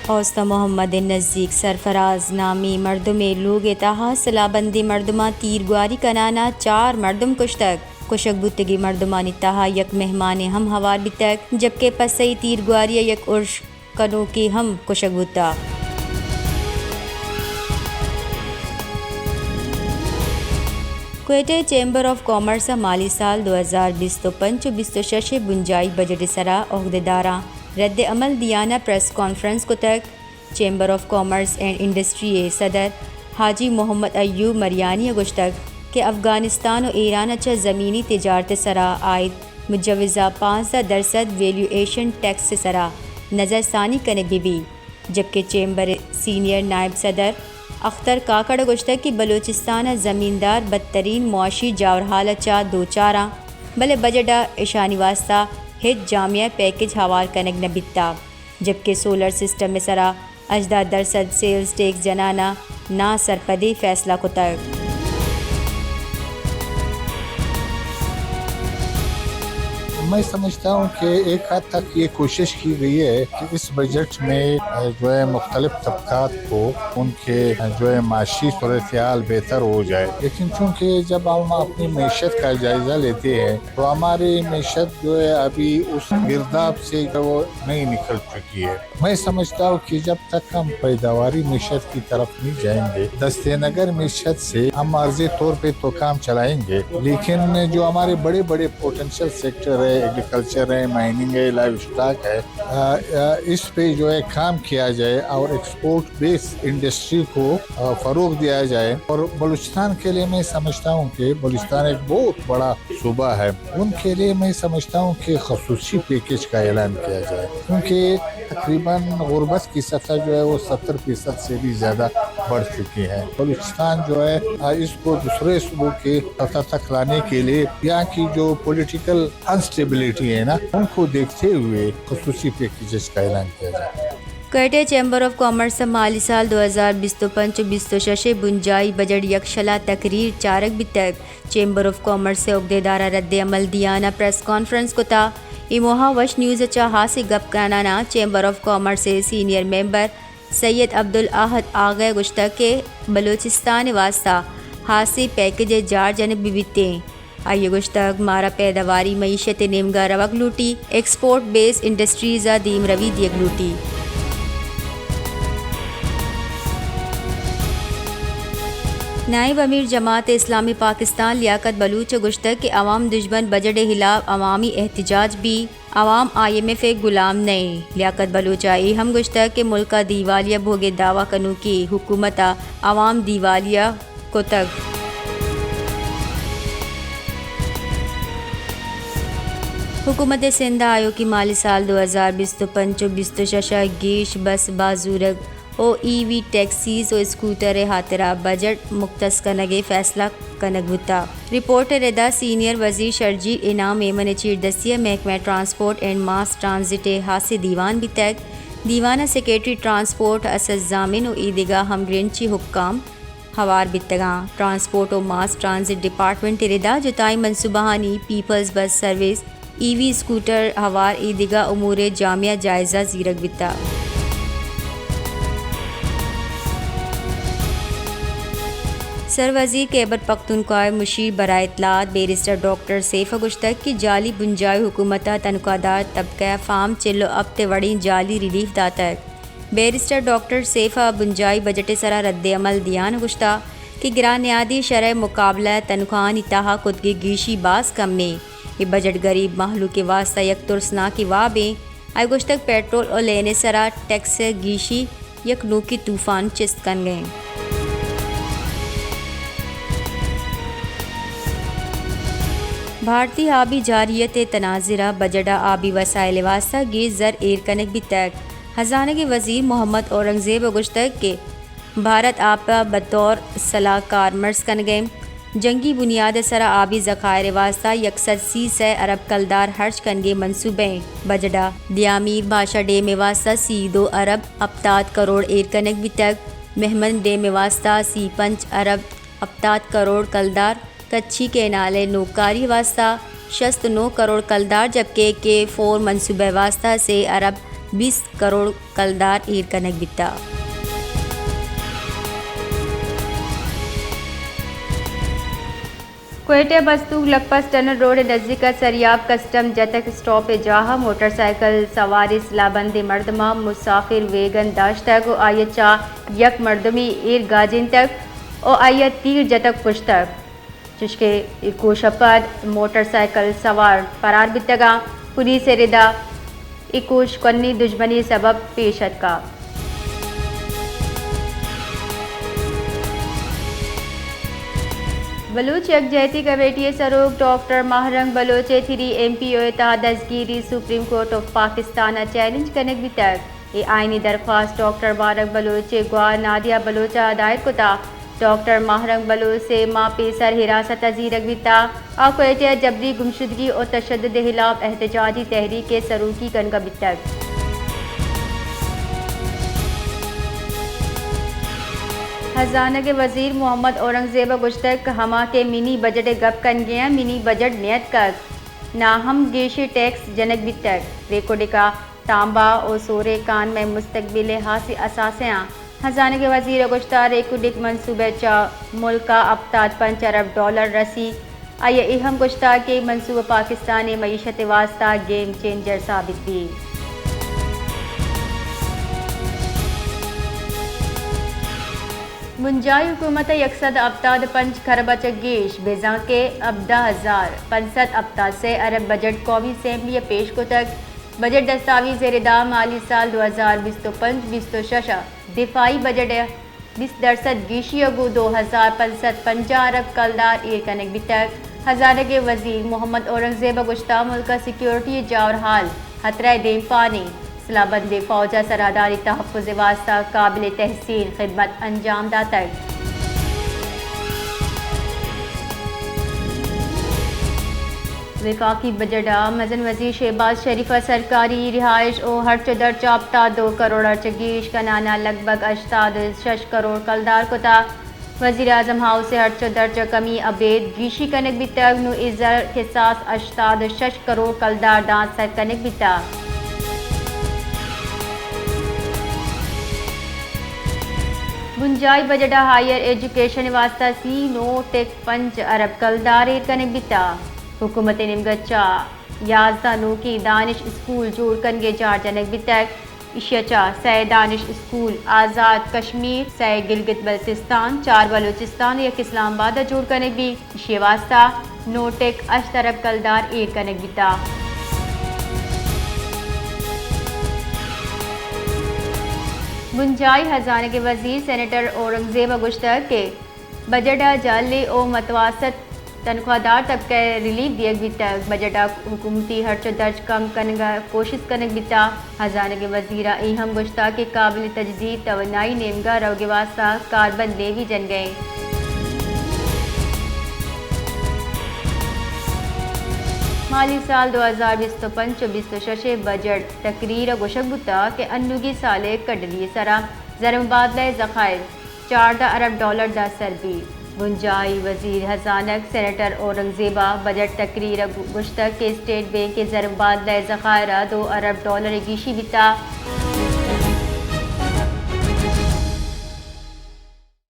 اوست محمد ءِ نزیک سرفراز نامی مردمے لوگ ءِ تہا سلاہ بندیں مردماں تیرگواری کنان ءَ چار مردم کشتگ۔ کشگ بوتگیں مردمانی تہا یک مہمانے ہم ہوار بیتگ، جبکہ پسئی تیرگواری ءَ یک ارش کنوکے ہم کشگ بوتگ۔ کوئٹہ چیمبر آف کامرس ءَ مالی سال دو ہزار بیست ءُ پنچ ءُ بیست ءُ شش ءِ بنجاہی بجٹ ءِ سرا عہدیداراں رد عمل دیان ءَ پریس کانفرنس کتگ۔ Chamber of commerce and industry ءِ صدر حاجی محمد ایوب مریانی ءَ گوشتگ کہ افغانستان ءُ ایران ءَ چہ زمینی تجارت ءِ سرا عائد مجوزہ پانزدہ درسد ویلیو ایشن ٹیکس ءِ سرا نظر ثانی کنگ بہ بیت، جبکہ چیمبر ءِ سینئر نائب صدر اختر کاکڑ ءَ گوشتگ کہ بلوچستان ءِ زمیندار بدترین معاشی جاورحال ءَ چہ دوچاراں، بلے بجٹ ءَ اشانی واستہ ہچ جامع پیکج ہوار کنگ نہ بیتگ، جبکہ سولر سسٹم ءِ سرا ہژدہ درسد سیلز ٹیکس جنان ءَ ناسرپدیں فیصلہ کتگ۔ میں سمجھتا ہوں کہ ایک حد تک یہ کوشش کی گئی ہے کہ اس بجٹ میں، جو ہے، مختلف طبقات کو ان کے، جو ہے، معاشی صورتحال بہتر ہو جائے، لیکن چونکہ جب ہم اپنی معیشت کا جائزہ لیتے ہیں تو ہماری معیشت جو ہے ابھی اس گرداب سے جو نہیں نکل چکی ہے۔ میں سمجھتا ہوں کہ جب تک ہم پیداواری معیشت کی طرف نہیں جائیں گے، دست نگر معیشت سے ہم عارضی طور پہ تو کام چلائیں گے، لیکن جو ہمارے بڑے بڑے پوٹینشل سیکٹر ہے، ایگریکلچر ہے، مائننگ ہے، لائیو اسٹاک ہے، آ، آ، اس پہ جو ہے کام کیا جائے اور ایکسپورٹ بیس انڈسٹری کو، آ، فروغ دیا جائے اور بلوچستان کے لیے میں سمجھتا ہوں کہ بلوچستان ایک بہت بڑا صوبہ ہے، ان کے لیے میں سمجھتا ہوں کہ خصوصی پیکج کا اعلان کیا جائے، کیونکہ تقریباً غربت کی سطح جو ہے وہ ستر فیصد سے بھی زیادہ بڑھ چکی ہے۔ بلوچستان جو ہے، آ، اس کو دوسرے صوبوں کی سطح تک لانے کے لیے یہاں کی جو پولیٹیکل انسٹیبلٹی ہے نا، ان کو دیکھتے ہوئے خصوصی پیکجز کا اعلان کیا جائے۔ کوئٹہ چیمبر آف کامرس ءَ مالی سال دو ہزار بیست ءُ پنچ ءُ بیست ءُ شش ءِ بنجاہی بجٹ یکشل ءَ تقریر چارگ بیتگ۔ چیمبر آف کامرس ءِ عہدیداراں رد عمل دیان ءَ پریس کانفرنس کتگ۔ اے موہ ءَ وش نیوز ءَ چہ ہاسیں گپ کنان ءَ چیمبر آف کامرس ءِ سینئر ممبر سید عبدالاحد آغا ءَ گوشتگ کہ بلوچستان ءِ واستہ ہاسیں پیکج ءِ جار جنگ بہ بیتیں۔ آئی ءَ گوشتگ، مارا پیداواری معیشت ءِ نیمگ ءَ روگ لوٹی، ایکسپورٹ بیس انڈسٹریز ءَ دیمروی دیگ لوٹی۔ نائب امیر جماعت اسلامی پاکستان لیاقت بلوچ ءَ گوشتگ کہ عوام دژمن بجٹ ءِ ہلاپ عوامی احتجاج بیت، عوام آئی ایم ایف ءِ غلام نہ اِنت۔ لیاقت بلوچ ءَ اے ہم گوشتگ کہ ملک ءَ دیوالیہ بوگ ءِ دعوی کنوکیں حکومت ءَ عوام دیوالیہ کتگ۔ حکومت سندھ ءَ آیوکیں مالی سال دو ہزار بیست ءُ پنچ ءُ بیست ءُ شش ءَ گیش بس بازورگ ءُ ای وی ٹیکسیز ءُ اسکوٹر ءِ ہاترا بجٹ مختص کنگ ءِ فیصلہ کنگ بوتگ۔ رپورٹ ءِ ردا سینئر وزیر شرجیل انعام ایمن ءِ چیردستی ءَ محکمہ ٹرانسپورٹ اینڈ ماس ٹرانزٹ ءِ ہاسیں دیوان بیتگ۔ دیوان ءَ سیکرٹری ٹرانسپورٹ اسد ضامن ءُ ایدگہ ہمگرنچیں حکام ہوار بیتگاں۔ ٹرانسپورٹ ءُ ماس ٹرانزٹ ڈیپارٹمنٹ ءِ ردا جتائیں منصوبہانی پیپلز بس سروس، ای وی اسکوٹر ہوار ایدگہ امور ءِ جامع جائزہ زیرگ بیتگ۔ سر وزیر خیبر پختونخوا ءِ مشیر برائے اطلاعات بیرسٹر ڈاکٹر سیف ءَ گوشتگ کہ جعلی بنجاہی حکومت ءَ تنخواہ دار طبقہ ءَ فارم چل ءُ ہپت ءِ وڑیں جعلی ریلیف داتگ۔ بیرسٹر ڈاکٹر سیف ءَ بنجاہی بجٹ ءِ سرا رد عمل دیان ءَ گوشتگ کہ گران نیادی شرح ءِ مقابلہ ءَ تنخواہانی تہا کتگیں گیشی باز کم اِنت۔ اے بجٹ غریب مہلوک ءِ واستہ یک ترسناکیں واب اِنت۔ آئی ءَ گوشتگ، پیٹرول ءُ لین ءِ سرا ٹیکس ءِ گیشی یک نوکیں طوفان چست کنگ ءَ اِنت۔ بھارتی آبی جارحیت ءِ تناظر ءَ بجٹ ءَ آبی وسائل ءِ واستہ گیش زر ایر کنگ بیتگ۔ ہزانگ ءِ وزیر محمد اورنگزیب ءَ گوشتگ کہ بھارت آپ ءَ بطور سلاہ کارمرز کنگ ءَ اِنت۔ جنگی بنیاد ءِ سرا آبی ذخائر ءِ واستہ یک سد سی سئے ارب کلدار ہرچ کنگ ءِ منصوبہ اِنت۔ بجٹ ءَ دیامیر بھاشا ڈیم ءِ واستہ سی دو ارب ہپتاد کروڑ ایر کنگ بیتگ۔ مہمند ڈیم ءِ واستہ سی پنچ ارب ہپتاد کروڑ کلدار، کچھی کینال ءِ نوکاری ءِ واستہ شست نو کروڑ کلدار، جبکہ کے فور منصوبہ ءِ واستہ سے ارب بیست کروڑ کلدار ایر کنگ بیتگ۔ کوئٹہ ء بستوک لکپس ٹنل روڈ ء نزیک ء سریاب کسٹم جتک اسٹاپ ء جاہ ء موٹر سائیکل سوارے سلاہ بندیں مردماں مسافر ویگن داشتگ ء آئی ء چہ یک مردمے ایر گاجینتگ ء آئی ء تیر جتگ کشتگ۔ چشکہ اے کوش ء پد موٹر سائیکل سوار فرار بیتگ ء پولیس ء ردا اے کوش کنی دژمنی سبب پیش اتکا۔ بلوچ یکجہتی کمیٹی ء سروک ڈاکٹر ماہ رنگ بلوچ ء تھری ایم پی او ء تہا دزگیری سپریم کورٹ آف پاکستان ء چیلنج کنگ بیتگ۔ اے آئینی درخواست ڈاکٹر ماہ رنگ بلوچ ء گوار نادیہ بلوچ ء دائر کتا۔ ڈاکٹر ماہ رنگ بلوچ سے ماہ پیسر حراست ء زیرگ بیتا۔ آ کوئٹہ ء جبری گمشدگی و تشدد ء ہلاپ احتجاجی تحریک ء سروکی کنگا بیتگ۔ ہزانگ ء وزیر محمد اورنگزیب ء گوشتگ کہ ہما کہ منی بجٹ ء گپ کنگے آں، منی بجٹ نیتکگ، نا ہم گیشیں ٹیکس جنگ بیتگ۔ ریکوڈک ء تانبہ و سورے کان مئے مستقبل ء ہاسیں اثاثہ آں۔ ہزانگ ء وزیر ء گوشتہ ریکوڈک منصوبہ چہ ملک ء ہپتاد پنچ ارب ڈالر رسی۔ آئی ء اے ہم گوشتہ کہ منصوبہ پاکستان ء معیشت ء واستہ گیم چینجر ثابت بی۔ بنجاہی حکومت ء یک سد ہپتاد پنچ کرب ء چہ گیش، بزاں کہ ہبدہ ہزار پنچ سد ہپتاد سے ارب بجٹ قومی اسمبلی ء پیش کتگ۔ بجٹ دستاویز ء ردا مالی سال دو ہزار بیست و پنچ بیست و شش ء دفاعی بجٹ ء بیست درسد گیشی ء گوں دو ہزار پنچ سد پنجاہ ارب کلدار ایر کنگ بیتگ۔ ہزانگ ء وزیر محمد اورنگزیب ء گوشتہ ملک ء سیکورٹی ء جاور حال خطرہ ء دیمپانی سلاہ بندیں فوج ء سرحدانی تحفظ ء واستہ قابل تحسین خدمت انجام داتگ۔ وفاقی بجٹ ء مزن وزیر شہباز شریف ء سرکاری رہائش و ہرچ و درچ ء ہپتاد دو کروڑ ء چہ گیش کنان ء لگ بھگ ہشتاد و شش کروڑ کلدار کتگ۔ وزیر اعظم ہاؤس ء ہرچ و درچ ء کمی ابید گیشی کنگ بیتگ، نوں اے زر کساس ہشتاد و شش کروڑ کلدار دانسک کنگ بیتگ۔ بنجاہی بجٹ ء ہائیر ایجوکیشن ء واستہ سی نو ٹک پنچ ارب کلدار ایر کنگ بیتگ۔ حکومت ء نیمگ ء چہ یازدہ نوکیں دانش اسکول جوڑ کنگ ء جار جنگ بیتگ۔ ایشی ء چہ سئے دانش اسکول آزاد کشمیر، سئے گلگت بلتستان، چار بلوچستان ء یک اسلام آباد ء جوڑ کنگ بیت۔ ایشی ء واستہ نو ٹک ہشت ارب کلدار ایر کنگ بیتگ۔ بنجاہی ہزانگ ء وزیر سینیٹر اورنگزیب ء گوشتگ کہ بجٹ ء جعلی و متوسط تنخواہ دار طبقہ ء ریلیف دیگ بیتگ۔ بجٹ ء حکومتی ہرچ و درچ کم کنگ ء کوشست کنگ بیتگ۔ ہزانگ ء وزیر ء اے ہم گوشتگ کہ قابل تجدید توانائی نیمگ ء روگ ء واستہ کاربند لیوی جنگ ء انت۔ مالی سال دو ہزار بیست و پنچ و بیست و شش ء بجٹ تقریر ء گوشگ بوتگ کہ انوگی سال ء کڈلی ء سرا زرمبادلہ ء ذخائر چاردہ ارب ڈالر داں سر بیت۔ بنجاہی وزیر ہزانگ سینیٹر اورنگزیب ء بجٹ تقریر ء گوشتگ کہ اسٹیٹ بینک ء زرمبادلہ ء ذخائر ء دو ارب ڈالر ء گیشی بیتگ۔